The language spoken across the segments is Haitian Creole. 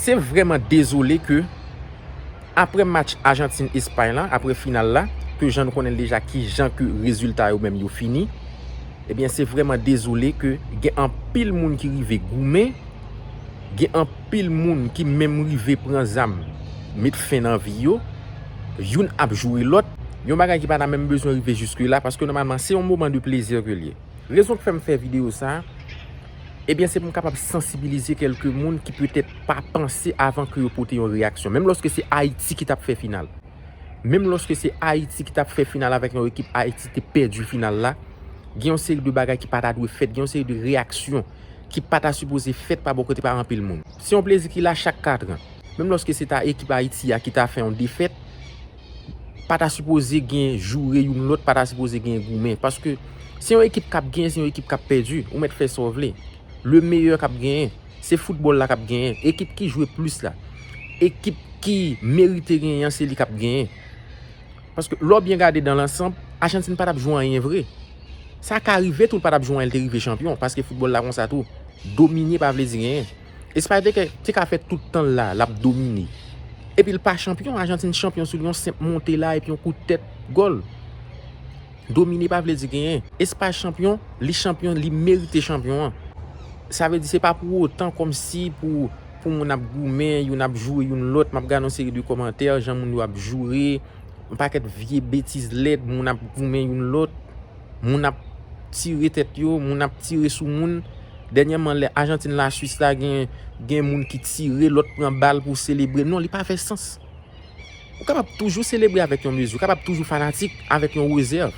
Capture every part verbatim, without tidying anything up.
Se vrèman dezole ke apre match Ajantin-Espay la, apre final la, ke jan nou konnen l deja ki jan ke rezilta yo menm yo fini, ebyen, se vrèman dezole ke gen anpil moun ki rive goumen, gen anpil moun ki menm rive pran zam, met fen nan vi yo, youn ap joure lòt, yon bagay ki pa ta menm bezwen rive jiske la, paske nòmalman se yon moman de plezi ke l ye. Rezon k fè m fè videyo sa a, ebyen, se pou m kapab sansibilize kèlke moun ki petèt pa panse avan ke yo pote yon reyaksyon. Menm lòske se Ayiti ki t ap fè final. Menm lòske se Ayiti ki t ap fè final avèk yon ekip Ayiti te pèdi final la, gen yon seri de bagay ki pa ta dwe fèt, gen yon seri de reyaksyon ki pa ta sipoze fèt pa bò kote pa anpil moun. Se yon plezi ki la chak katran. Menm lòske se ta ekip Ayiti a ki ta fè yon defèt, pa ta sipoze gen joure youn lòt, pa ta sipoze gen goumen. Paske se yon ekip k ap genyen, se yon ekip k ap pèdi. Ou mèt fè sa w vle. Le meyè k ap genyen. Se foutbòl la k ap genyen. Ekip ki jwe plis la. Ekip ki merite genyen an, se li k ap genyen. Paske lè w byen gade dan lansanm, Ajantin pa t ap jwe anyen vre. Sa ka rive tou, l pa t ap jwe anyen, l te rive chanpyon. Paske foutbòl la konsa tou. Domine pa vle di genyen. Espay te ka, te ka fè tout tan l la, l ap domine. Epi l pa chanpyon, Ajantin chanpyon sou li, yon senp monte la, epi yon kout tèt, gòl. Domine pa vle di genyen. Espay chanpyon, li chanpyon, li merite chanpyon an. Sa vle di se pa pou otan kòmsi pou, pou moun ap goumen, youn ap joure youn lòt, m ap gade yon seri de kòmantè, jan moun yo ap joure, yon pakèt vye betiz lèd, moun ap goumen youn lòt, moun ap tire tèt yo, moun ap tire sou moun. Dènyèman, lè Ajantin Laswis la, gen, gen moun ki tire, lòt pran bal pou selebre. Non, li pa fè sans. Ou kapab toujou selebre avèk yon mezi, ou kapab toujou fanatik avèk yon rezèv.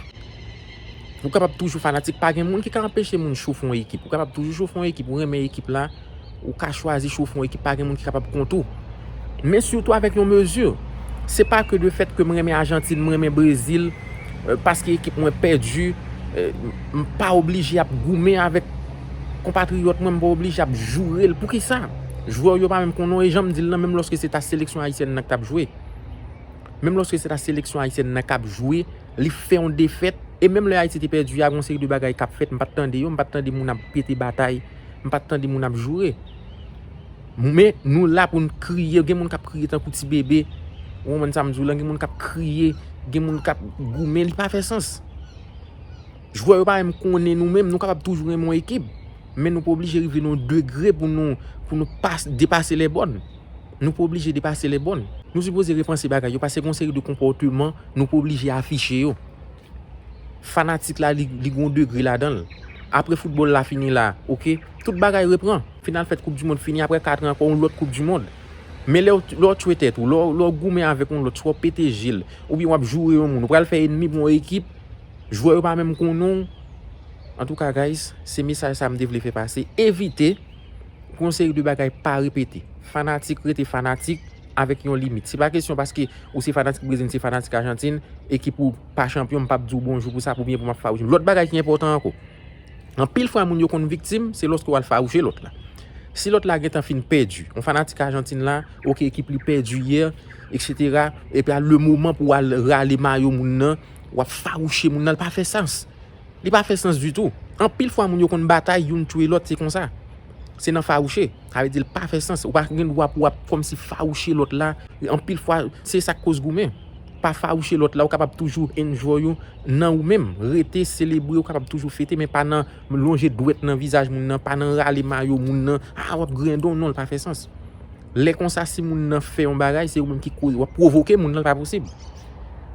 Ou kapab toujou fanatik, pa gen moun ki ka anpeche moun chofe yon ekip. Ou kapab toujou chofe yon ekip, ou renmen ekip la, ou ka chwazi chofe yon ekip, pa gen moun ki kapab kont ou. Men sitou avèk yon mezi. Se pa ke de fèt ke m renmen Ajantin, m renmen Brezil, euh, paske ekip mwen pèdi, euh, m pa oblije ap goumen avèk konpatriyòt mwen, m pa oblije ap joure l. Poukisa? Jwè yo pa menm konnen, e jan m di l lan, menm lòske se ta seleksyon ayisyèn nan k t ap jwe. Menm lòske se ta seleksyon ayisyèn nan k ap jwe, li fè yon defèt, e menm lè Ayiti te pèdi a, gen yon seri de bagay k ap fèt, m pa t tande yo, m pa t tande moun ap pete batay, m pa t tande moun ap joure. Men nou la pou n kriye, gen moun k ap kriye tankou ti bebe, ou konprann sa m di w lan, gen moun k ap kriye, gen moun k ap goumen, li pa fè sans. Jwè yo pa menm konnen nou menm, nou kapab toujou renmen yon ekip, men nou pa oblije rive nan yon degre pou nou, pou nou pas, depase lè bòn. Nou pa oblije depase lè bòn. Nou sipoze repanse bagay yo, paske gen yon seri de konpòteman nou pa oblije afiche yo. Fanatik la, li, li gen yon degre ladan l. Apre foutbòl la fini la, oke, tout bagay repran. Final fèt, Koup di Mond fini, apre kat an ankò, yon lòt Koup di Mond. Men lè w, lè w tchwe tèt ou, lè w, lè w goumen avèk yon lòt, swa w pete je l, oubyen w ap joure yon moun, ou pral fè ènmi pou yon ekip, jwè yo pa menm konnen w. Antouka, guys, se mesaj sa m te vle fè pase. Evite pou yon seri de bagay pa repete. Fanatik rete fanatik avèk yon limit. Se pa kesyon paske ou se fanatik Brezil, se fanatik Ajantin, ekip ou pa chanpyon, m p ap di w bonjou pou sa, pou byen pou m ap fawouche. Lòt bagay ki enpòtan ankò. Anpil fwa moun yo konn viktim, se lòske w al fawouche lòt la. Si lòt la gentan fin pèdi, yon fanatik Ajantin la, oke, ekip li pèdi yè, etsetera, epi a le moman pou w al rale mayo moun nan, w ap fawouche moun nan, li pa fè sans. Li pa fè sans ditou. Anpil fwa moun yo konn batay, youn tchwe lòt, se konsa. Se nan fawouche. Sa vle di l pa fè sans. Ou pa gen dwa pou w ap kòmsi fawouche lòt la. Anpil fwa, se sa k koz goumen. Pa fawouche lòt la, ou kapab toujou enjoy ou nan ou menm. Rete selebre, ou kapab toujou fete, men pa nan lonje dwèt nan vizaj moun nan, pa nan rale mayo moun nan. A, w ap grendon, non, l pa fè sans. Lè konsa, si moun nan fè yon bagay, se ou menm ki koz, w ap pwovoke moun nan, l pa posib.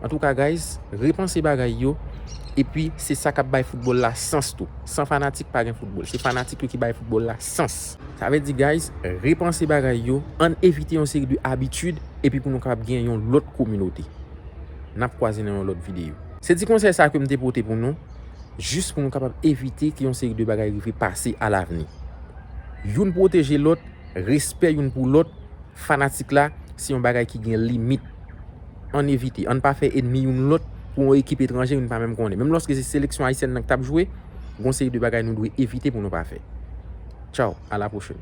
Antouka, guys, repanse bagay yo, epi se sa k ap bay foutbòl la sans tou. San fanatik, pa gen foutbòl. Se fanatik yo ki bay foutbòl la sans. Sa vle di, guys, repanse bagay yo, ann evite yon seri de abitid, epi pou nou kapab gen yon lòt kominote. N ap kwaze nan yon lòt videyo. Se ti konsèy sa ke m te pote pou nou, jis pou nou kapab evite ke yon seri de bagay rive pase alavni. Youn pwoteje lòt, respè youn pou lòt, fanatik la, se yon bagay ki gen limit. Ann evite, ann pa fè ènmi youn lòt pou yon ekip etranje youn pa menm konnen. Menm lòske se seleksyon ayisyèn nan k t ap jwe, gen yon seri de bagay nou dwe evite pou nou pa fè. Tchaw, a la pwochèn.